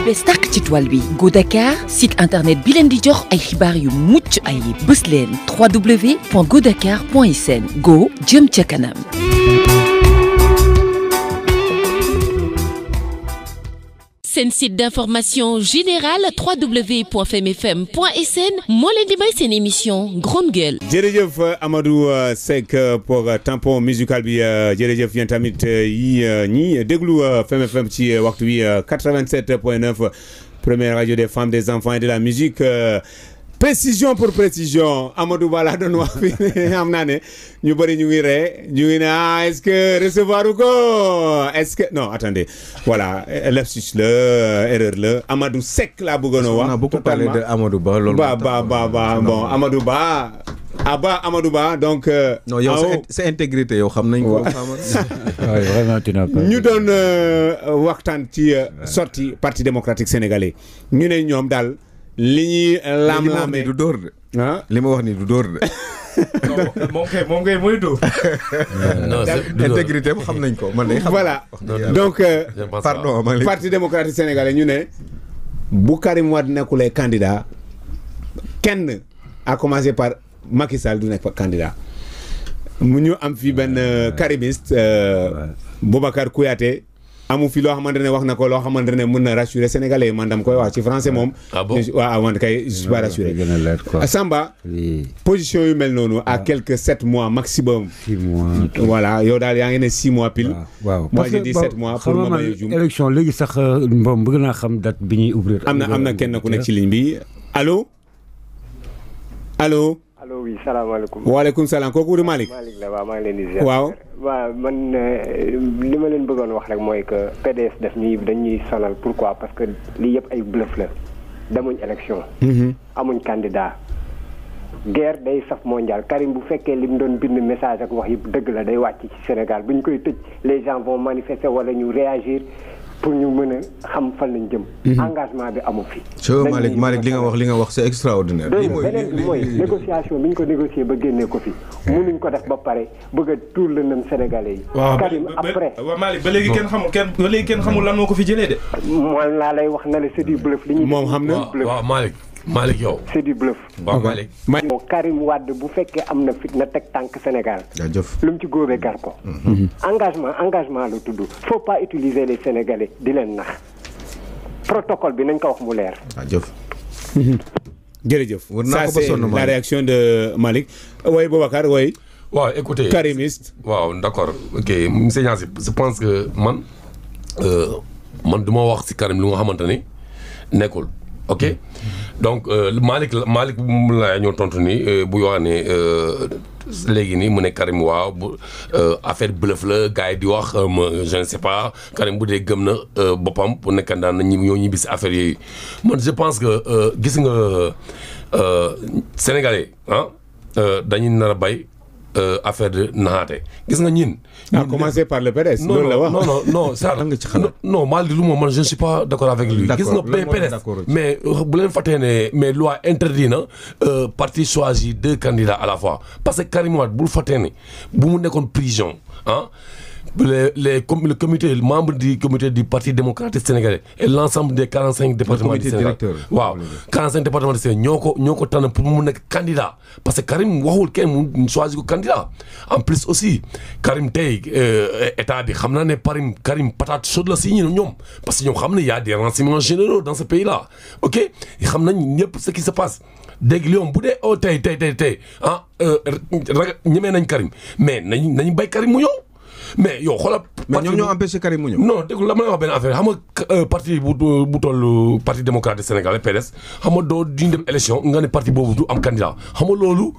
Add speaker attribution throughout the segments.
Speaker 1: bés tàkk ci toile bi Go Dakar site internet bi leen di jox ay xibaar yu mucc ay bés leen www.godakar.sn Go jëm ca kanam. Sen site d'information générale www.femfm.sn moo leen di may seen émission Grande Gueule.
Speaker 2: jërëjëf Amadou Seck pour tampon musical bi jërëjëf yéen tamit ñi déglu Fem FM ci waxtu wi 87.9 première radio des femmes des enfants et de la musique. Précision pour précision Amadou Ba laa doon wax fi xam naa ne ñu bëri ñu ngi ree ñu ngi ne est-ce que recevoir ou ko est-ce que non attendez voilà lapsus la erreur la Amadou Seck laa bëggoon a wax.
Speaker 3: on a beaucoup parlé de Amadou Ba loolu.
Speaker 2: bon Amadou Ba. Amadou Ba donc.
Speaker 3: non yow sa intégrité yow xam nañ ko.
Speaker 4: vraiment tu n'as pas.
Speaker 2: ñu doon waxtaan ci sortie parti démocratique sénégalais ñu ne ñoom daal. li ñuy laam-laamee
Speaker 3: du dóor de.
Speaker 2: ah
Speaker 3: li ma wax ni du dóor de.
Speaker 5: moom kay mooy dóor.
Speaker 3: non intégrité bu xam nañ ko man day xam.
Speaker 2: voilà donc
Speaker 3: pardon
Speaker 2: parti démocratique sénégalais ñu ne bu Karim Wade nekkulee candidat kenn à commencer par Macky Sall du nekk candidat mu ñu am fi benn karimiste Boubacar Kouyaté. amu fi loo xamante ne wax na ko loo xamante ne mën na rassurer sénégalais man dam koy wax ci français moom.
Speaker 4: ah bon
Speaker 2: waaw man kay je suis pas rassuré. Samba. position yu mel noonu à quelques 7 mois maximum.
Speaker 4: 6 mois.
Speaker 2: voilà yow daal yaa ngi ne 6 mois pile.
Speaker 4: waaw
Speaker 2: moi j'ai dit 7 mois pour ma may jum.
Speaker 4: élection léegi sax moom bëgg naa xam date bi ñuy ouvrir.
Speaker 2: am na kenn ku nekk ci ligne bi allo.
Speaker 6: allo oui salaamaaleykum.
Speaker 2: waaleykum salaam kooku di Malick.
Speaker 6: Malick la waaw maa ngi leen di ziar.
Speaker 2: waaw
Speaker 6: man li ma leen bëggoon wax rek mooy que PDS dañuy sonal pourquoi parce que lii yëpp ay bluff la demuñ élection. amuñ candidat. guerre day saf mondial Karim bu fekkee li mu doon bind message ak wax yëpp dëgg la day wàcc ci Sénégal bu ñu koy tëj les gens vont manifester wala ñu réagir pour ñu mën a xam fan lañ jëm. engagement bi amu fi.
Speaker 3: Malick li nga wax c'est extraordinaire.
Speaker 6: beneen bi mooy négociation bi ñu ko négocier ba génnee ko fi. mënuñ ko def ba pare bëgg a tuur lëndëm Sénégalais yi. Karim après
Speaker 5: waaw Malick ba léegi kenn xamul lan moo ko fi jëlee de.
Speaker 6: mooy laa lay wax na la c'est du bluff. li ñuy
Speaker 2: moom xam na
Speaker 5: waaw Malick yow.
Speaker 6: c'est du bluff.
Speaker 5: waaw Malick.
Speaker 6: Karim Wade bu fekkee am na fit na teg tànk Sénégal.
Speaker 3: jaajëf
Speaker 6: lu mu ci góobee gar ko. engagement la tudd. faut pas utiliser les Sénégalais di leen nax protocole bi nañ ko wax mu leer.
Speaker 3: jaajëf.
Speaker 2: jërëjëf. ça c'est la réaction de Malick. oui Boubacar oui.
Speaker 5: waaw écoutez
Speaker 2: karimiste.
Speaker 5: waaw d'accord ok monsieur Niasse je pense que man du ma wax ci Karim lu nga xamante ni nekkul. ok donc Malick la ñoo tontu ni bu wax ne léegi nii mu ne Karim waaw bu affaire bluff la gars yi di wax je ne sais pas Karim bu dee gëm na boppam pour nekk daan na ñoo ñibbi si affaire yooyu man je pense que gis nga Sénégalais dañuy nar a bay affaire de naxaate gis nga ñin.
Speaker 2: à commencer par le PDS. loolu la wax
Speaker 5: non ça non Malick lu moom man je ne suis pas d'accord avec lui. gis nga PDS mais bu leen fàttee ne mais loi interdit na parti choisir 2 candidats à la fois parce que Karim Wade bul fàttee ne bu mu nekkoon prison le comité membre du comité du parti démocratique sénégalais et l'ensemble des 45 départements du Sénégal waaw 45 départements du Sénégal ñoo ko tànn pour mu nekk candidat parce que Karim waxul kenn mu choisir ko candidat en plus aussi Karim tey état bi xam naa ne Karim patate chaude la si ñoom parce que ñoom xam ne y a des renseignements généraux dans ce pays là ok xam nañ ñëpp ce qui se passe dégg liom bu dee tey ñemee nañ Karim mais nañ bay Karim mu ñëw mais yow xoolal.
Speaker 3: mais ñoom ñoo empêché Karim mu ñëw.
Speaker 5: non dégg la ma lay wax benn affaire xam nga parti bu toll parti démocratique sénégalais PDS xam nga doo duñ dem élection nga ne parti boobu du am candidat xam nga loolu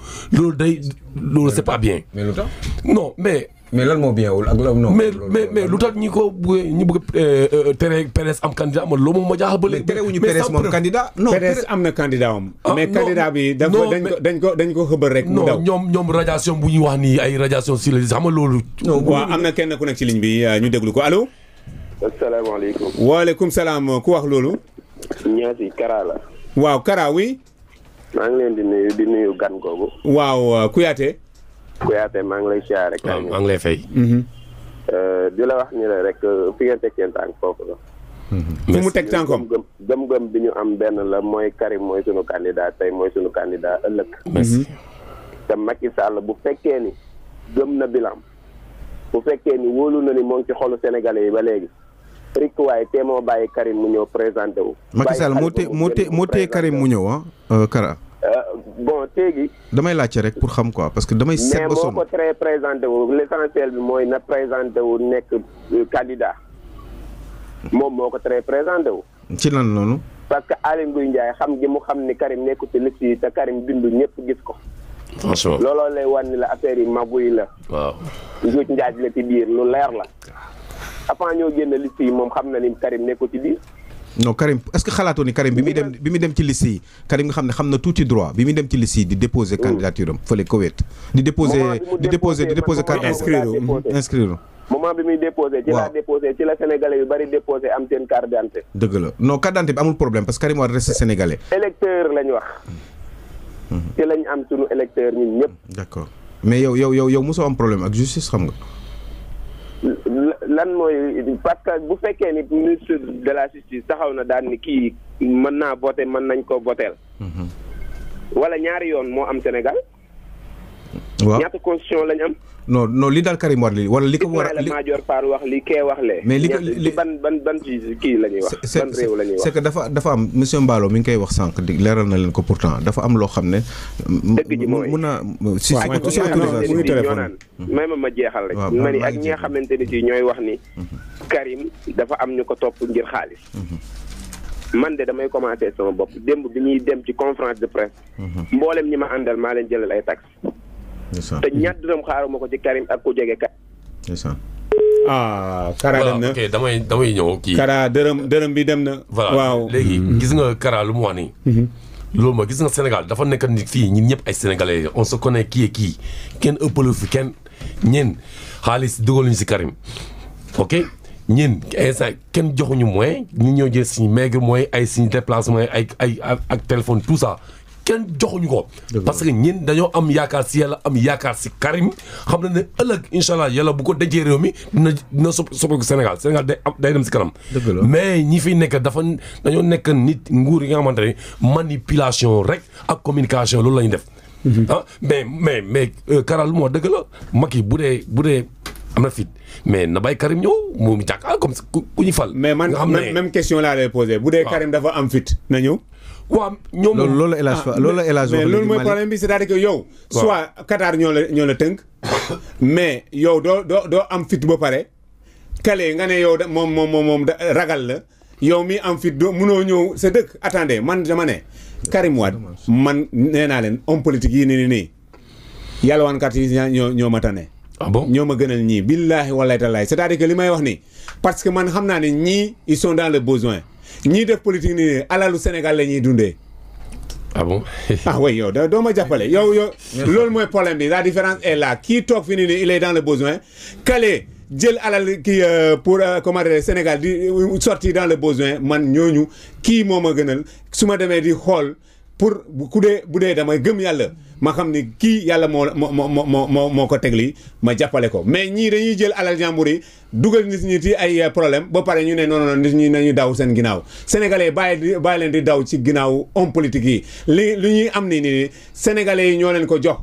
Speaker 5: c'est pas bien.
Speaker 3: mais lu tax
Speaker 5: non mais
Speaker 3: lan moo bien wul ak la non.
Speaker 5: mais lu tax ñi bëgg tere PDS am candidat man loolu moom ma jaaxal ba léegi.
Speaker 3: terewuñu PDS moom candidat. non
Speaker 2: PDS am na candidat am. mais candidat bi dañ ko xëbal rek. mu daw
Speaker 5: ñoom radiation bu ñuy wax nii ay radiation si la xam nga loolu.
Speaker 2: waaw am na kenn ku nekk ci ligne bi ñu déglu ko allo.
Speaker 7: asalaamaaleykum.
Speaker 2: waaleykum salaam ku wax loolu.
Speaker 7: Niasse Kara la.
Speaker 2: waaw Kara oui.
Speaker 7: maa ngi leen di nuyu gan googu.
Speaker 2: waaw Kouyaté.
Speaker 7: Kouyaté maa ngi lay siyaare.
Speaker 5: waaw maa ngi lay fay.
Speaker 7: di la wax ni la rek fi ngeen teg seen tànk foofu la.
Speaker 2: fu mu teg tànkom
Speaker 7: gëm-gëm bi ñu am benn la mooy Karim mooy sunu candidat tey mooy sunu candidat ëllëg.
Speaker 5: merci.
Speaker 7: te Macky Sall bu fekkee ni gëm na bilan bu fekkee ni wóolu na ni moo ngi ci xolu sénégalais yi ba léegi rek waaye te moo bàyyi Karim mu ñëw présenté wu.
Speaker 3: Macky Sall moo tee Karim mu ñëw Kara.
Speaker 7: bon téegi
Speaker 3: damay laajte rek pour xam quoi parce que damay seet ba sonn
Speaker 7: mais moo ko très présenté wu l'essentiel bi mooy na présenté wu nekk candidat moom moo ko très présenté wu.
Speaker 3: ci lan noonu.
Speaker 7: parce que Aly Ngouille Ndiaye xam gi mu xam ni Karim nekku ci liste yi te Karim bindu ñëpp gis ko.
Speaker 5: franchement
Speaker 7: looloo lay wan ni la affaire yi mabuy la.
Speaker 5: waaw.
Speaker 7: njuuj njaaj la ci biir lu leer la. avant ñoo génn liste yi moom xam na ni Karim nekku ci biir.
Speaker 3: non Karim est-ce que xalaatoo ni Karim bi muy dem ci liste yi Karim nga xam ne xam na tuuti droit bi muy dem ci liste yi di déposer candidature am fële Koweït di déposer carte inscrire
Speaker 7: moment bi muy déposé ci la déposé ci la sénégalais yu bari déposé am seen carte d'identité.
Speaker 3: dëgg la non carte d'identité bi amul problème parce que Karim war rester sénégalais.
Speaker 7: électeur lañ wax. ci lañ am sunu électeur ñun ñëpp.
Speaker 3: d'accord mais yow mosoo am problème ak justice xam nga.
Speaker 7: lan mooy parce que bu fekkee ni ministre de la justice taxaw na daan ni kii mën naa voter mën nañ ko voteel. wala ñaari yoon moo am Sénégal.
Speaker 3: waaw
Speaker 7: ñaata constitution lañ am.
Speaker 3: non li daal Karim war li wala li ko war
Speaker 7: a li Madior Fall wax li kee wax lee.
Speaker 3: mais li
Speaker 7: ban ci kii la ñuy wax. ban réew la ñuy wax
Speaker 3: c'est que dafa am monsieur Mballo mi ngi koy wax sànq di leeral na leen ko pourtant dafa am loo xam ne.
Speaker 7: dëgg ji mooy
Speaker 3: mun naa si
Speaker 7: autorisation ñoo naan may ma jeexal rek. ma ni ak ñi nga xamante ni si ñooy wax ni. Karim dafa am ñu ko topp ngir xaalis. man de damay commencer sama bopp démb bi ñuy dem ci conférence de presse. mboolem ñi ma àndal maa leen jëlal ay taxes. te ñaar dërëm xaaruma ko ci Karim ak ku jege kat.
Speaker 2: Kara dem na
Speaker 5: ok damay ñëw kii.
Speaker 2: Kara dërëm bi dem na.
Speaker 5: waaw léegi gis nga Kara lu mu wax nii. loolu mooy gis nga Sénégal dafa nekk ni fii ñun ñëpp ay sénégalais on se connaît kii kenn ëppalu fi kenn ñeen xaalis dugaluñu si Karim ok ñeen instant kenn joxuñu moyen ñu ñëw jël suñu maigre moyen ay suñu déplacement ay ak téléphone tout ça. kenn joxuñu ko parce que ñin dañoo am yaakaar si yàlla am yaakaar si Karim xam na ne ëllëg incha allah yàlla bu ko dencee réew mi dina soppeeku Sénégal day dem si kanam mais ñi fi nekk dañoo nekk nit nguur yi nga xamante ne manipulation rek ak communication loolu la ñu def mais Kara lu moo dëgg la Macky bu dee am na fit mais na bàyyi Karim ñëw moom jàkkaar comme ku ñu fal
Speaker 2: mais man même question laa lay posé bu dee Karim dafa am fit na ñëw
Speaker 5: waaw ñoom
Speaker 3: loolu la élage
Speaker 2: mais loolu mooy problème bi c'est-à-dire que yow soit Qatar ñoo la tënk mais yow doo am fit ba pare kale nga ne yow moom ragal la yow mi am fit doo mënoo ñëw sa dëkk attendez man dama ne Karim Wade man nee naa leen homme politique yi nii yàlwaankat yi ñoo ma tane ñoo ma gënal ñii billaahi wallahi tallahi c'est-à-dire que li may wax nii parce que man xam naa ne ñii ils sont dans le besoin ñii def politique nii alalu Sénégal la ñuy dundee.
Speaker 5: ah bon.
Speaker 2: oui yow doo ma jàppale yow loolu mooy problème bi la différence est là kii toog fi nii il est dans le besoin kale jël alal kii pour comment dire Sénégal di sortir dans le besoin man ñooñu kii moo ma gënal su ma demee di xool pour bu dee damay gëm yàlla ma xam ni kii yàlla moo ko teg lii ma jàppale ko mais ñii dañuy jël alal jàmbur yi dugal nit ñi ci ay problème ba pare ñu ne non nit ñi nañu daw seen ginnaaw sénégalais bàyyi leen di daw ci ginnaaw homme politique yi li ñuy am ni sénégalais yi ñoo leen ko jox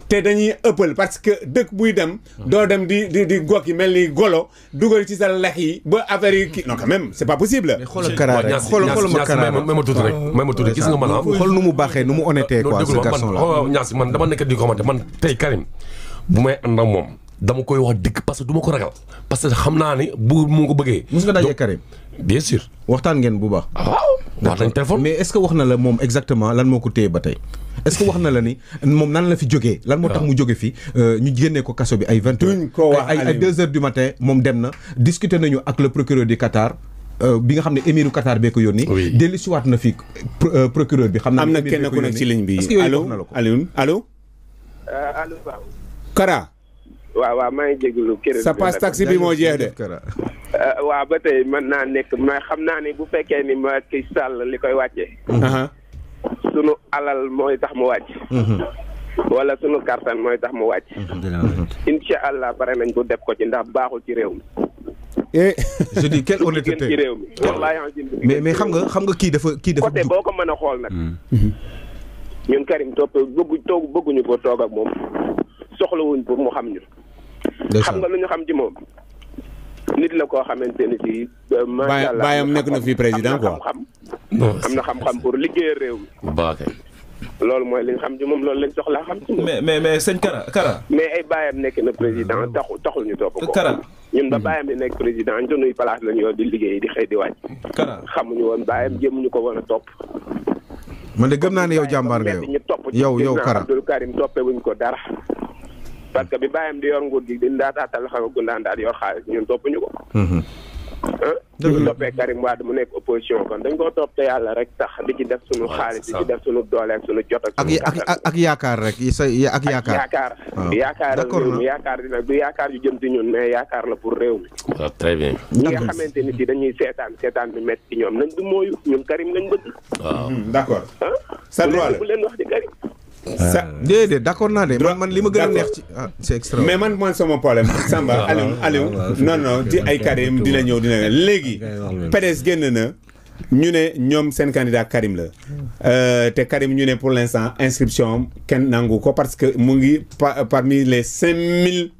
Speaker 2: te dañuy ëppal parce que dëkk buy dem doo dem di gokk yi mel ni golo dugal ci sa lex yi ba affaire yi kii non quand même c'est pas possible.
Speaker 3: xoolal Kara rek xoolal ma Kara
Speaker 5: may ma tuuti rek may ma tuuti gis nga man
Speaker 3: xool nu mu baaxee nu mu honnêté quoi ce garçon là
Speaker 5: ñaas man dama nekk di ko xamante man tey Karim bu may ànd ak moom dama koy wax dëgg parce que du ma ko ragal parce que xam naa ni bu mu ko bëggee.
Speaker 3: mos nga dajee Karim.
Speaker 5: bien sûr.
Speaker 3: waxtaan ngeen bu baax.
Speaker 5: waaw wax nañ téléphone.
Speaker 3: mais est-ce que wax na la moom exactement lan moo ko téye ba tey est-ce que wax na la ni moom nan la fi jógee. lan moo tax mu jóge fi ñu génnee ko kaso bi ay 20 heures. ay 2 heures du matin moom dem na discuter nañu ak le procureur du Qatar. bi nga xam ne émiru Qatar bee ko yónni.
Speaker 5: oui
Speaker 3: dellusiwaat na fi procureur bi. xam naa
Speaker 2: am na kenn ku nekk ci ligne bi allo allo. Kara.
Speaker 7: waaw maa ngi jégalu.
Speaker 2: sa passe taxi bi moo jeex de.
Speaker 7: waaw ba tey mën naa nekk mais xam naa ni bu fekkee ni Macky Sall li koy wàccee. sunu alal mooy tax mu wàcc. wala sunu kartan mooy tax mu wàcc. incha allah pare nañ ko def ko ci ndax baaxul ci réew mi.
Speaker 3: je dis quelle honnêteté
Speaker 7: ci réew mi.
Speaker 3: mais xam nga kii dafa
Speaker 7: côté boo ko mën a xool nag. ñun Karim bëgguñu ko toog ak moom soxlawuñ pour mu xam ñu. xam nga lu ñu xam ci moom. nit la koo xamante ni si. macha allah
Speaker 2: baayam nekk na fi président quoi.
Speaker 7: am na xam-xam pour liggéeyal réew mi. loolu mooy li ñu xam ci moom loolu lañ soxlaa xam ci moom.
Speaker 8: mais sëñ Kara.
Speaker 7: mais ay baayam nekk na président taxul ñu topp ko.
Speaker 8: Kara
Speaker 7: ñun ba baayam di nekk président sunuy place lañu yor di liggéey di xëy di wàcc.
Speaker 8: Kara
Speaker 7: xamuñu woon baayam jéemuñu ko woon a topp.
Speaker 3: man de gëm naa ne yow jàmbaar nga yow Kara
Speaker 7: Abdou Karim toppee wuñ ko dara. parce que bi bàyyam di yor nguur gi di ndaataatal xaw gundaan daal yor xaalis ñun toppuñu ko. ñu toppee Karim Wade mu nekk opposition kon dañ koo topp te yàlla rek tax di ci def suñu xaalis di ci def suñu doole ak suñu jot
Speaker 3: ak yaakaar rek ak yaakaar.
Speaker 7: yaakaar réew mi yaakaar dina du yaakaar yu jëm ci ñun mais yaakaar la pour réew mi.
Speaker 5: très bien.
Speaker 7: ñi nga xamante ni si dañuy seetaan bi métti ci ñoom nañ du mooyu ñun Karim lañ bëgg.
Speaker 5: waaw
Speaker 2: d'accord. sa droit la
Speaker 7: bu leen wax ci Karim.
Speaker 3: déedéet d'accord naa de man li ma gën a neex ci c'est extra.
Speaker 2: mais man sama problème Samba Aliou non ci ay Karim dina ñëw léegi PDS génn na ñu ne ñoom seen candidat Karim la te Karim ñu ne pour l'instant inscription kenn nangu ko parce que mu ngi parmi les 5000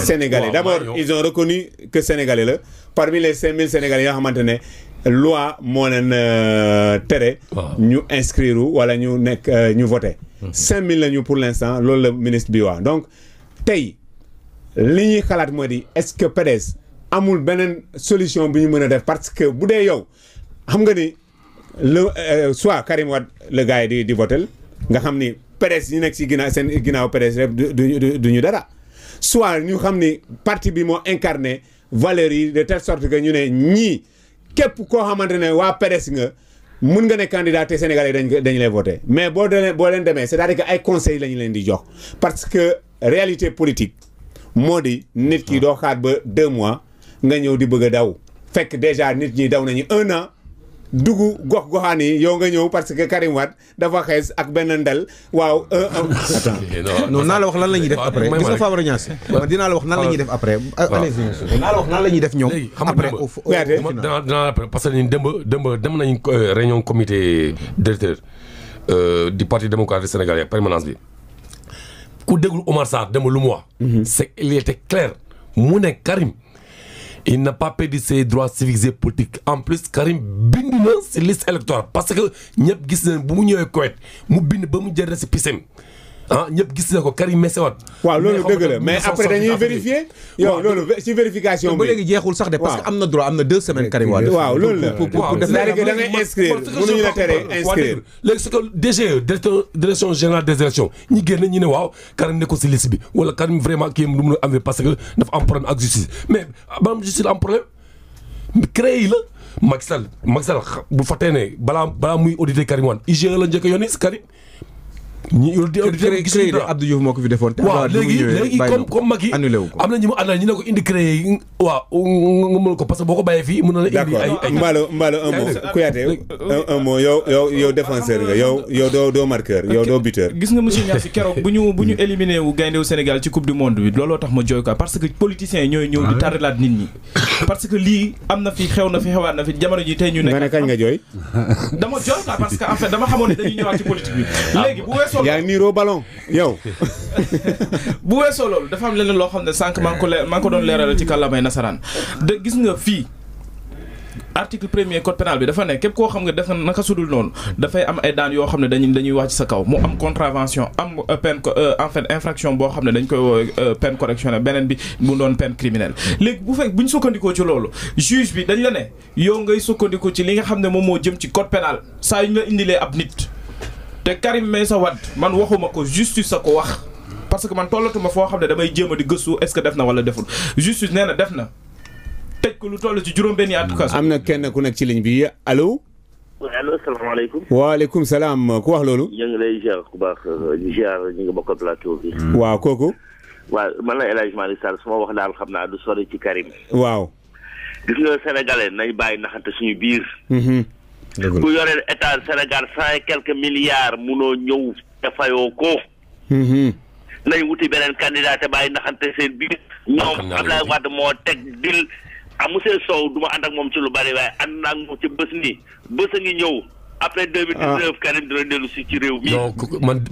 Speaker 2: Sénégalais d'abord ils ont reconnu que Sénégalais la parmi les 5000 Sénégalais yoo xamante ne loi moo leen tere ñu inscrire wala ñu nekk ñu voté 5000 la ñu pour l'instant loolu la ministre bi wax donc tey li ñuy xalaat moo di est-ce que PDS amul beneen solution bi ñu mën a def parce que bu dee yow xam nga ni soit Karim Wade le gars yi di votel nga xam ni PDS ñu nekk si ginnaaw seen ginnaaw PDS rek du ñu dara soit ñu xam ni parti bi moo incarné valeurs yi de telle sorte que ñu ne ñii képp koo xamante ne waa PDS nga mun nga ne candidat te Sénégalais dañ lay voté mais boo leen demee c'est-à-dire que ay conseils la ñu leen di jox parce que réalité politique moo di nit ki doo xaar ba 2 mois nga ñëw di bëgg a daw fekk déjà nit ñi daw nañu 1 an dugg gox-goxaan yi yow nga ñëw parce que Karim Wade dafa xees ak benn ndel waaw.
Speaker 3: non naa la wax lan la ñuy def après gis nga Famara Niass dinaa la wax nan la ñuy def après. naa la wax nan la ñuy def ñoom. après
Speaker 5: dinaa parce que ñun dem nañu réunion comité directeur du parti démocratique sénégalais permanence bi ku déglu Omar Sarr dem lu mu wax. c'est il était clair mu ne Karim. il n'a pas perdu ses droits civiques et politiques en plus Karim bind na si liste électorale parce que ñëpp gis nañ bu mu ñëwee Koweït mu bind ba mu jël récépissé ñëpp gis na ko Karim Mesewaat.
Speaker 2: waaw loolu dëgg la mais après dañuy vérifier. yow loolu ci vérification bi
Speaker 3: ba léegi jeexul sax de parce que am na droit am na 2 semaines Karim Wade.
Speaker 2: waaw loolu la c'est-à-dire que da ngay inscrire mënuñu la tere inscrire.
Speaker 5: léegi c'est que DGE direction générale des élections ñi génn ñu ne waaw Karim nekkul si liste bi wala Karim vraiment kii du mun a am parce que dafa am problème ak justice mais ba am justice am problème créé yi la Macky Sall bu fàttee ne balaa muy auditer Karim Wade IGE la njëkk a yónni si Karim. ñi
Speaker 3: créé Abdou Diouf moo ko fi defoon.
Speaker 5: waaw léegi comme Macky am na ñu mu àndal ñu ne ko indi créé waaw nga mën ko parce que boo ko bàyyee fii mën na la indi ay
Speaker 2: Mballo un mot Kouyaté un mot yow défenseur nga yow doo marqueur yow doo buteur.
Speaker 8: gis nga monsieur Niass keroog bu ñu éliminé wu gayndewu Sénégal ci coupe du monde bi looloo tax ma jooy quoi parce que politiciens yi ñooy ñëw di tardelaat nit ñi parce que lii am na fi xewaat na fi jamono ji tey ñu nekk.
Speaker 2: nga ne kañ nga jooy.
Speaker 8: dama jooy quoi parce que en fait dama xamoon ne dañuy ñëwaat ci politique bi léegi bu weesoo
Speaker 2: yaa niiroo ballon yow.
Speaker 8: bu weesoo loolu dafa am leneen loo xam ne sànq maa ngi ko doon leeral ci kàllaamay nasaraan de gis nga fii article 1er code pénal bi dafa ne képp koo xam nga def na naka sudul noonu dafay am ay daan yoo xam ne dañuy wàcc sa kaw mu am contravention am peine en fait infraction boo xam ne dañ koy woo peine correctionnelle beneen bi mu doon peine criminelle léegi bu ñu sukkandikoo ci loolu juge bi dañ la ne yow ngay sukkandikoo ci li nga xam ne moom moo jëm ci code pénal saa yu ñu la indilee ab nit te Karim Meïssa Wade man waxuma ko justice a ko wax parce que man tollatuma foo xam ne damay jéem a di gëstu est-ce que def na wala deful justice nee na def na tëj ko lu toll ci juróom-benni at kaso.
Speaker 2: am na kenn ku nekk ci ligne bi allo.
Speaker 9: allo salaamaaleykum.
Speaker 2: waaleykum salaam ku wax loolu.
Speaker 9: ñu ngi lay ziar ku baax di ziar ñu ngi bokk plateau bi.
Speaker 2: waaw kooku.
Speaker 9: waaw man la El Hadj Malick Sall su ma wax daal xam naa du sori ci Karim.
Speaker 2: waaw.
Speaker 9: gis nga sénégalais nañ bàyyi naxante suñu biir. ku yore état Sénégal 100 et quelques milliards munoo ñëw te fayoo ko. nañ wuti beneen candidat te bàyyi naxante seen biir. ñoom Ablaye Wade moo teg dil monsieur Sow du ma ànd ak moom ci lu bari waaye ànd naa ak moom ci bés nii bés a ngi ñëw après 2019 Karim dina dellu si ci réew mi.
Speaker 5: non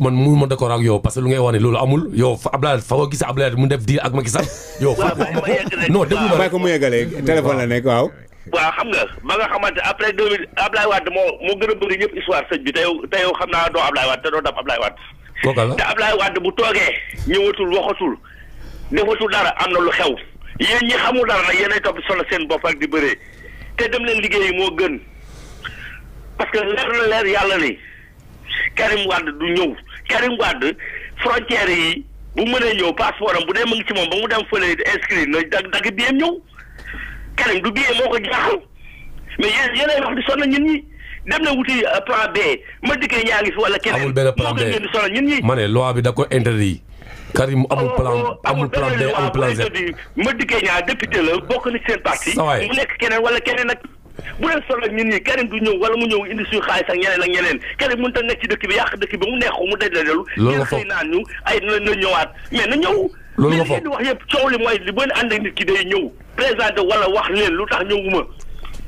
Speaker 5: man mu ma d'accord ak yow parce que lu ngay wax ne loolu amul yow fa Ablaye fa ko gis Ablaye mu def di ak Macky Sall. yow fa non déglu ma
Speaker 2: bàyyi ko mu yeggalee téléphone la nekk waaw.
Speaker 9: waaw xam nga ba nga xamante après 2000 Ablaye Wade moo gën a bëri ñëpp histoire sëñ bi te yow xam naa doo Ablaye Wade te doo dab Ablaye Wade.
Speaker 5: kooka la
Speaker 9: te Ablaye Wade bu toogee ñëwatul waxatul defatul dara am na lu xew yéen ñi xamul dara nag yéenay topp solo seen bopp ak di bëree te dem leen liggéeyi moo gën parce que leer na leer yàlla ni Karim Wade du ñëw Karim Wade frontière yi bu mënee ñëw passeport am bu dee mu ngi ci moom ba mu dem fële inscrit na dagg biyam ñëw Karim du biyee moo ko jaaxal mais yéenay wax di sonn ñun ñi dem na wuti plan B ma dikkee ñaa ngi fi wala keneen
Speaker 5: amul benn plan B
Speaker 9: moo gën di sonn ñun ñi
Speaker 5: ma ne loi bi da ko interdit Karim amul plan B amul plan Z
Speaker 9: ma dikkee ñaa député la bokk na ci seen parti mu nekk keneen wala keneen ak bu leen solo ñun ñi Karim du ñëw wala mu ñëw indi suñu xaalis ak ñeneen Karim mënut a nekk ci dëkk bi yàq dëkk bi mu neexu mu dajaleelu
Speaker 5: loolu nga foog
Speaker 9: naan ñu ay na ñëwaat mais na ñëw
Speaker 5: loolu nga foog
Speaker 9: di wax yëpp coow li mooy li boo ànd ak nit ki day ñëw présenté wala wax leen lu tax ñëwuma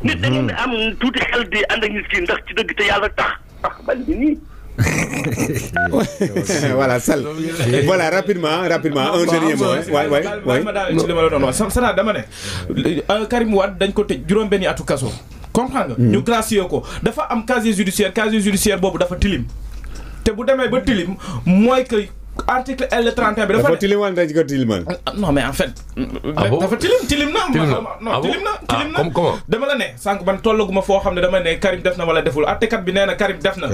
Speaker 9: nit da ngeen am tuuti xel di ànd ak nit ki ndax ci dëgg te yàlla tax bal bi nii
Speaker 2: voilà Sall voilà rapidement un dernier mot waay
Speaker 8: ma daal ci li ma la doon wax sana dama ne Karim Wade dañ ko tëj juróom-benni atu kaso comprendre nga ñu gracier ko dafa am casier judiciaire boobu dafa tilim te bu demee ba tilim mooy que article L31 bi
Speaker 2: dafa tilim wala dañ ko tilimal
Speaker 8: non mais en fait dafa tilim na
Speaker 5: comment
Speaker 8: dama la ne sànq man tollaguma foo xam ne dama ne Karim def na wala deful attekat bi nee na Karim def na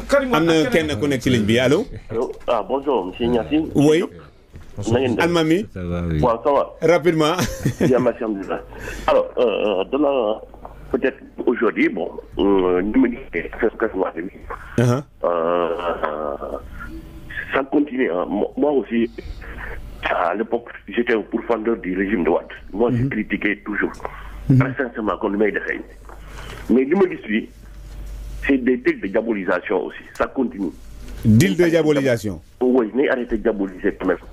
Speaker 8: Karim
Speaker 2: am na kenn ku nekk ci ligne bi allo
Speaker 9: bonjour monsieur Niassine
Speaker 2: oui
Speaker 9: na ngeen def
Speaker 2: Almami
Speaker 9: waaw ça va
Speaker 2: rapidement
Speaker 9: bien merci alhamdulillah alors dana peut-être aujourd'hui bon ni ma gisee affaire bi ça continue moi aussi à l'époque j'étais un pourfendeur du régime de Wade moi j'ai critiqué toujours très sincèrement comme li may defee mais li ma gis fii c'est des trucs de diabolisation aussi ça continue
Speaker 2: deal de diabolisation
Speaker 9: oui nañ arrêté diaboliser quand même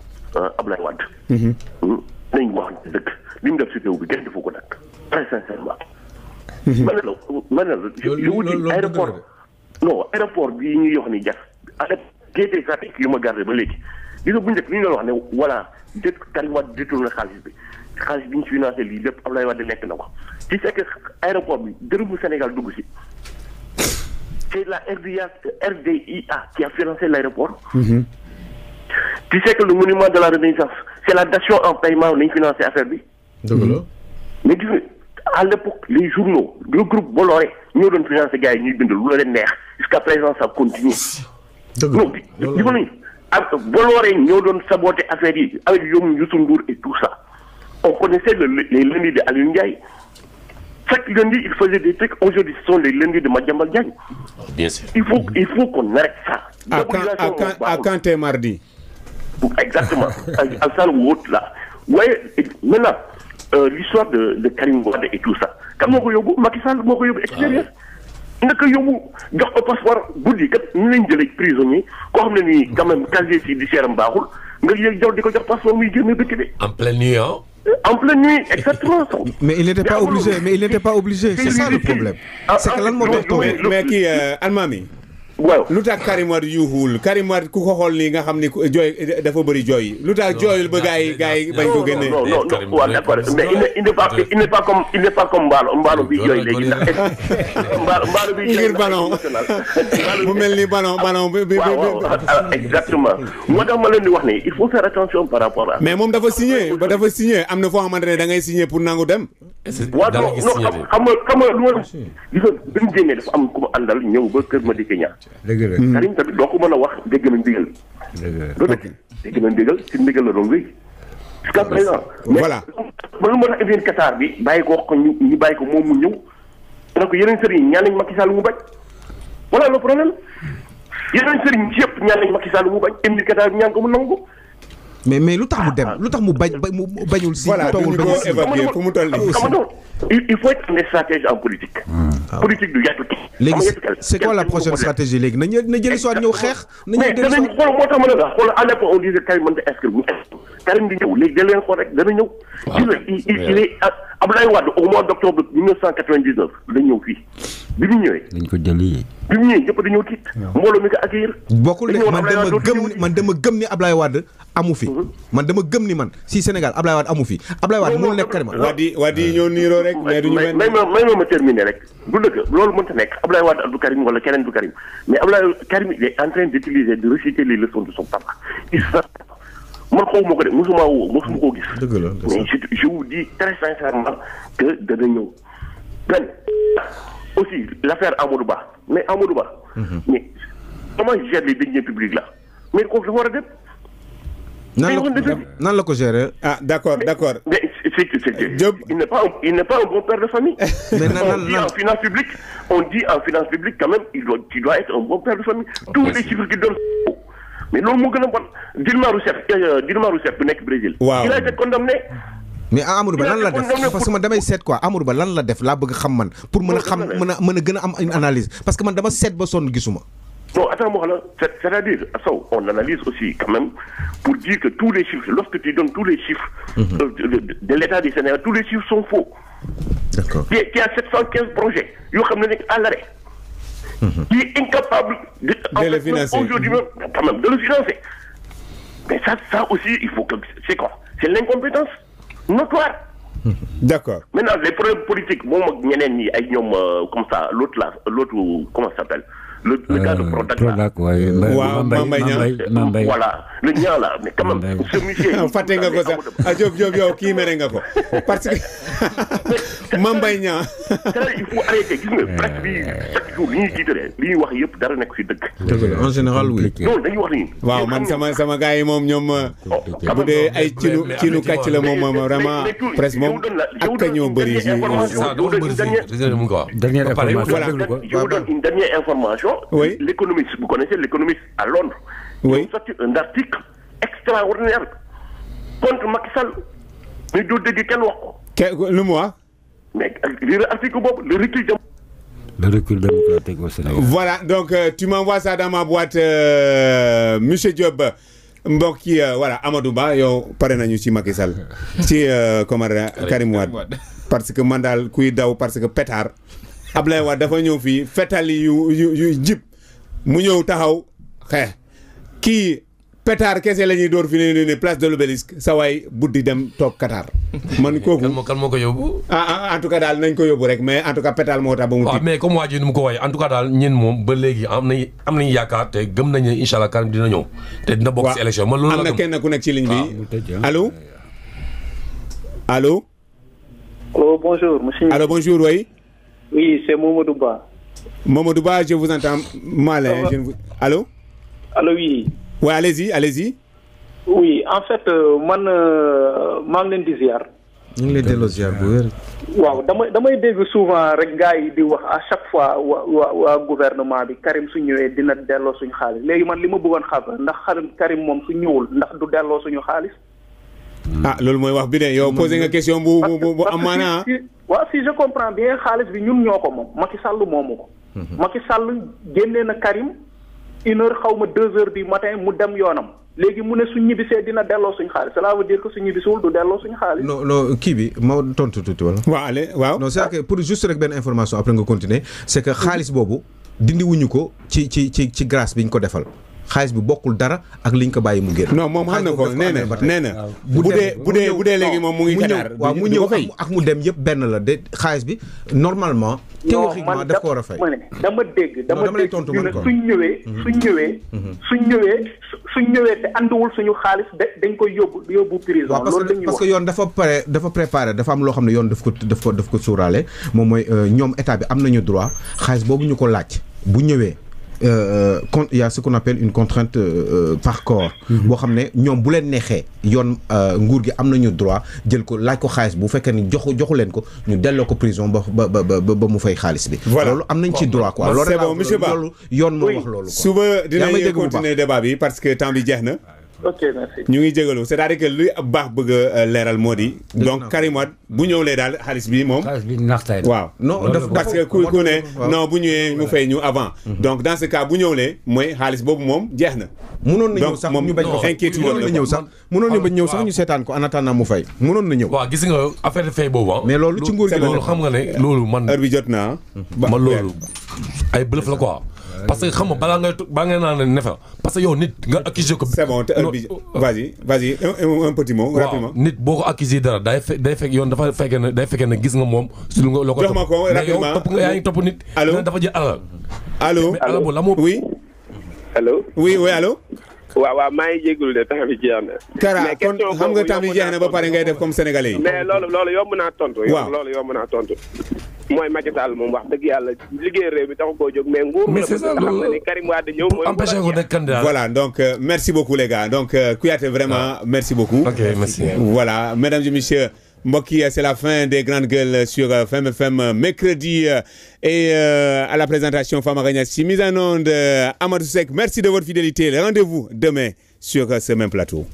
Speaker 9: Ablaye Wade nañ wax dëgg li mu def si réew bi kenn defu ko nag très sincèrement ma ne la je vous dis aéroport bii ñuy wax ni jar géetee sax yu ma gardé ba léegi gis nga bu njëkk li ñu doon wax ne voilà Karim Wade détourné xaalis bi ñu financé lii lépp Ablaye Wade nekk na ko ci fekk aéroport bi dërëmu Sénégal dugg si c'est la RDIA qui a financé l'aéroport tu sais que le monument de la Renaissance c'est la dation en paiement lañ financé affaire bi mais gis nga à l'époque les journaux le groupe Bolloré ñoo doon financé gars yi ñuy bind lu la leen neex jusqu'à présent ça continue non di ko nañu ak Bolloré ñoo doon saboté affaire yi avec Youssou Ndour et tout ça on connaissait les lundis de Aliou Ndiaye chaque lundi il faisait des trucs aujourd'hui ce sont les lundis de Madiambal Diagne
Speaker 5: bien sûr
Speaker 9: il faut qu'on arrête ça
Speaker 2: à quand t'es mardi
Speaker 9: exactement Alsane ou autre là waaye maintenant l'histoire de Karim Wade et tout ça kan moo ko yóbbu Macky Sall moo ko yóbbu extérieur nga ko yóbbu jox ko passeport guddi kat ñu leen jëlee prisonnier koo xam ne nii quand même casier judiciaire am baaxul nga yëg jaw di ko jox passeport muy génn dëkk bi
Speaker 5: en pleine nuit
Speaker 9: en pleine nuit exactement
Speaker 3: mais il n'était pas obligé c'est ça le problème c'est que lan moo tax
Speaker 2: mais kii Almami
Speaker 9: waaw
Speaker 2: lu tax Karim Wade yuuxuwul Karim Wade ku ko xool nii nga xam ni jooy dafa bëri jooy lu tax jooyul ba gars yi bañ ko génne.
Speaker 9: non waaw d'accord mais il n'est pas comme Mballo bi jooy léegi ndax Mballo bi
Speaker 2: ngir ballon mu mel ni ballon bi
Speaker 9: exactement moo tax ma leen di wax ne il faut faire attention par rapport à
Speaker 2: mais moom dafa signé am na foo xamante ne da ngay signé pour nangu dem.
Speaker 9: waaw non xam nga lu ma gis nga bi mu génnee dafa am ku ma àndal ñëw ba kër Madické Niang
Speaker 3: dëgg la
Speaker 9: Karim tamit doo ko mën a wax dégg na ndigal. dégg na ndigal ci ndigal la doon wéy. jusqu'à présent.
Speaker 2: voilà
Speaker 9: mais lu ma tax indi Qatar bi bàyyi ko wax ko ñu bàyyi ko moom mu ñëw. donc yeneen sëriñ ñaan nañ Macky Sall mu bañ. voilà le problème yeneen sëriñ ci yëpp ñaan nañ Macky Sall mu bañ indi Qatar bi ñaan ko mu nangu.
Speaker 3: mais lu tax mu dem lu tax mu bañul si.
Speaker 2: voilà duñu ko évacuer fu mu toll nii.
Speaker 9: il faut être un stratège en politique. politique du yàgg kii.
Speaker 3: léegi c'est quoi la prochaine stratégie léegi na jëli soit ñëw xeex.
Speaker 9: mais danañ xool moo tax ma ne la xool à l'époque on disait Karim mën na inscrire Karim di ñëw léegi da leen xool rek dana ñëw. il est Abdoulaye Wade au mois d'octobre 1999 la ñëw fii bi mu ñëwee.
Speaker 4: dañ ko jëli.
Speaker 9: bi mu ñëwee ñëpp dañoo tiit. mbooloo mi ko accueillir.
Speaker 3: bokkul de man dama gëm ni Abdoulaye Wade amu fi. man dama gëm ni man si Sénégal Abdoulaye Wade amu fi Abdoulaye Wade mënul nekk Karim.
Speaker 2: Wadi ñoo niiroo rek mais duñu benn.
Speaker 9: may ma terminer rek du dëgg loolu mënta nekk Abdoulaye Wade du Karim wala keneen du Karim mais Karim il est en train d'utiliser de reciter les leçons de son papa. man xaw ma ko de mosuma koo gis.
Speaker 3: dëgg la
Speaker 9: mais je vous dis très sincèrement que dana ñëw. benn aussi l'affaire Amadou Ba mais Amadou Ba. mais comment il gère les deniers publics là mais kooku dafa war a dem.
Speaker 3: nan la ko gérer.
Speaker 2: ah d'accord.
Speaker 9: mais c'est Diop il n'est pas un bon père de famille.
Speaker 3: mais
Speaker 9: on dit en finance publique quand même tu dois être un bon père de famille. tous les chiffres qui donnent. mais loolu moo gën a bon Dilma Rousseff bu nekk Brésil.
Speaker 2: waaw
Speaker 9: il a été condamné.
Speaker 3: mais Amadou Ba lan la def parce que man damay seet quoi Amadou Ba lan la def laa bëgg xam man pour mën a xam mën a gën a am une analyse parce que man dama seet ba sonn gisuma.
Speaker 9: non attends moo xam la c'est-à-dire Sow on analyse aussi quand même pour dire que tous les chiffres lorsque tu donnes tous les chiffres de l'État du Sénégal tous les chiffres sont faux.
Speaker 3: D'accord.
Speaker 9: qui a 715 projets yoo xam ne nekk à l'arrêt. qui est incapable de
Speaker 2: le financer
Speaker 9: aujourd'hui même quand même de le financer. Mais ça aussi il faut que c'est quoi? C'est l'incompétence notoire.
Speaker 2: D'accord.
Speaker 9: Maintenant les problèmes politiques moom ak ñeneen ñi ay ñoom comme ça l'autre comment ça s'appelle le gars de Prodac là.
Speaker 2: waaw Mbaye Niang
Speaker 9: voilà le Niang là mais quand même ce monsieur.
Speaker 2: fàtte nga ko sax ah Diop yow kii mere nga ko parce que Mbaye Niang.
Speaker 9: il faut arrêter gis nga presse bi chaque jour li ñuy jiitalee li ñuy wax yëpp dara nekk fi dëgg.
Speaker 3: dëgg la en général oui.
Speaker 9: non dañuy wax ni.
Speaker 2: waaw man sama gars yi moom ñoom bu dee ay cinu kàcc la moom vraiment presse moom ak ñoo bëri ci.
Speaker 4: dernière information.
Speaker 9: Je vous donne une dernière information.
Speaker 2: Oui.
Speaker 9: L'économiste, vous connaissez l'économiste à Londres.
Speaker 2: Oui.
Speaker 9: Ils ont sorti un article extraordinaire contre Macky Sall. Mais d'où dégg kenn wax ko.
Speaker 2: Le mois.
Speaker 9: Mais l'article boobu le recul
Speaker 4: démocratique au Sénégal.
Speaker 2: Voilà, donc tu m'envoies ça dans ma boîte monsieur Diop. mbokk yi voilà Amadou Ba yow pare nañu ci Macky Sall ci Karim Wade parce que man daal kuy daw parce que pétard Ablaye Wade dafa ñëw fii fetali yu jib mu ñëw taxaw xeex kii pétard kese la ñuy door fi ne place de l'Obélisque sa waay buddi dem toog Qatar man kooku
Speaker 5: kan moo ko yóbbu.
Speaker 2: en tout cas daal nañ ko yóbbu rek mais en tout cas pétard moo tax ba mu tiit.
Speaker 5: mais comme waa ji nu mu ko waxee en tout cas daal ñun moom ba léegi am nañu yaakaar te gëm nañu ne incha allah Karim dina ñëw te dina bokk ci élection man loolu la
Speaker 2: am na kenn ku nekk ci ligne bi allo.
Speaker 10: Allô, bonjour, monsieur.
Speaker 2: Allô, bonjour, oui.
Speaker 10: Oui, c'est Mamadou Ba.
Speaker 2: Mamadou Ba, je vous entends mal. Allô?
Speaker 10: Allô, oui.
Speaker 2: Oui, allez-y.
Speaker 10: Oui, en fait, man maa ngi leen di ziar.
Speaker 3: ñu ngi lay delloo ziar bu wér.
Speaker 10: waaw damay dégg souvent rek gars yi di wax à chaque fois waa gouvernement bi Karim su ñëwee dina delloo suñu xaalis léegi man li ma bëggoon xam ndax Karim moom su ñëwul ndax du delloo suñu xaalis.
Speaker 2: ah loolu mooy wax bi de yow posé nga question bu am maanaa.
Speaker 10: waaw si je comprends bien xaalis bi ñun ñoo ko moom Macky Sall moomu ko. Macky Sall génnee na Karim 1h xaw ma 2h du matin mu dem yoonam léegi mu ne su ñibbisee dina delloo suñu xaalis cela veut dire que su ñibbisiwul du delloo suñu xaalis.
Speaker 3: non kii bi ma tontu tuuti wala.
Speaker 2: waaw.
Speaker 3: non c'est que pour juste rek benn information après nga continuer c'est que xaalis boobu dindi wuñu ko ci grâce bi ñu ko defal. xaalis bi bokkul dara ak liñ ko bàyyi mu génn.
Speaker 2: non moom xam na ko nee na bu dee léegi moom mu ngi Qatar
Speaker 3: waaw mu ñëw ak mu dem yëpp benn la de xaalis bi normalement. théoriquement daf ko war a fay.
Speaker 10: dama dégg
Speaker 3: lay tontu man ko
Speaker 10: suñ ñëwee te andiwul suñu xaalis dañ koy yóbbu prison. loolu la ñuy wax
Speaker 3: parce que yoon dafa préparé dafa am loo xam ne yoon daf ko suuraale moom mooy ñoom état bi am nañu droit xaalis boobu ñu ko laaj bu ñëwee. Il y a ce qu'on appelle une contrainte par corps boo xam ne ñoom bu leen neexee yoon nguur gi am nañu droit jël ko laaj ko xaalis bu fekkee ni joxu leen ko ñu delloo ko prison ba mu fay xaalis bi.
Speaker 2: voilà
Speaker 3: loolu am nañ ci droit quoi.
Speaker 2: c'est bon monsieur Ba
Speaker 3: loolu yoon moo wax loolu quoi.
Speaker 2: suba dinañu continuer débat bi parce que temps bi jeex na.
Speaker 10: ok merci.
Speaker 2: ñu ngi jégalu c'est-à-dire que luy baax bëgg a leeral moo di. donc Karim Wade bu ñëwlee daal xaalis bi moom.
Speaker 4: xaalis bi naxtaay la.
Speaker 2: waaw non parce que ku ne non bu ñëwee mu fay ñu avant. donc dans ce cas bu ñëwlee mooy xaalis boobu moom jeex na.
Speaker 3: mënoon na ñëw sax ñu bañ ko
Speaker 2: inquiétude
Speaker 3: mënoon na ñëw sax mënoon na ñëw sax ñu seetaan ko en attendant mu fay mënoon na ñëw.
Speaker 5: waaw gis nga affaire fay boobu
Speaker 3: mais loolu ci nguur gi
Speaker 5: loolu xam nga ne loolu man.
Speaker 2: heure bi jot na
Speaker 5: man loolu ay bluff la quoi. parce que xam nga balaa ngay naan ne fa parce que yow nit nga accuser ko.
Speaker 2: c'est bon te heure bi vas-y un petit mot rapidement.
Speaker 5: nit boo ko accuser dara day fekk yoon dafa fekkee ne gis nga moom. su lu nga loo ko
Speaker 2: jox ma ko rapidement
Speaker 5: topp nga yaa ngi topp nit.
Speaker 2: allo
Speaker 5: dafa jël alal.
Speaker 2: allo
Speaker 5: mais alal boobu la moo.
Speaker 2: oui.
Speaker 7: allo.
Speaker 2: oui allo.
Speaker 7: waaw maa ngi jégalu de temps bi jeex na.
Speaker 2: Kara kon xam nga temps bi jeex na ba pare ngay def comme sénégalais yi.
Speaker 7: mais loolu yomb naa tontu.
Speaker 2: waaw
Speaker 7: loolu yomb naa tontu. mooy Macky Sall moom wax dëgg yàlla liggéey réew mi taxu koo jóg mais nguur la xam na ni Karim Wade ñëw mooy
Speaker 5: empêcher ko nekk candidat.
Speaker 2: Voilà donc merci beaucoup les gars donc Kouyaté vraiment merci beaucoup.
Speaker 5: Ok merci.
Speaker 2: Voilà mesdames et messieurs mbokk yi c'est la fin des grandes gueules sur Femme FM mercredi et à la présentation Famara Niassi mise en onde Amadou Seck merci de votre fidélité rendez-vous demain sur ce même plateau.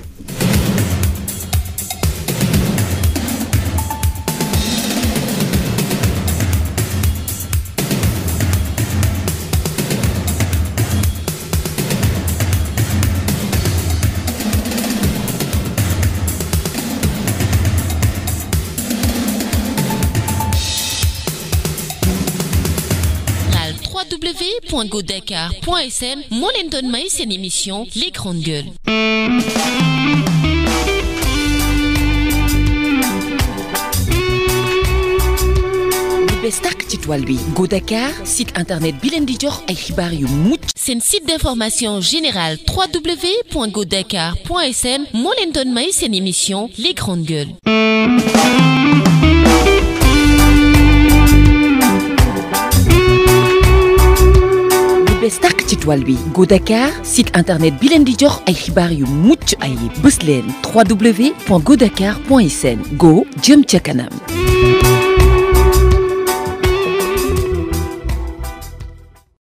Speaker 11: www.godakar.sn moo leen doon may seen émission Les Grandes Gueules.
Speaker 1: lu bees tàkk ci toile bi Go Dakar site internet bi leen di jox ay xibaar yu mucc.
Speaker 11: seen site d'information générale www.godakar.sn moo leen doon may seen émission Les Grandes Gueules.
Speaker 1: bés tàkk ci toile bi Go Dakar site internet bi leen di jox ay xibaar yu mucc ayib bés leen www.godakar.sn Go jëm ca kanam.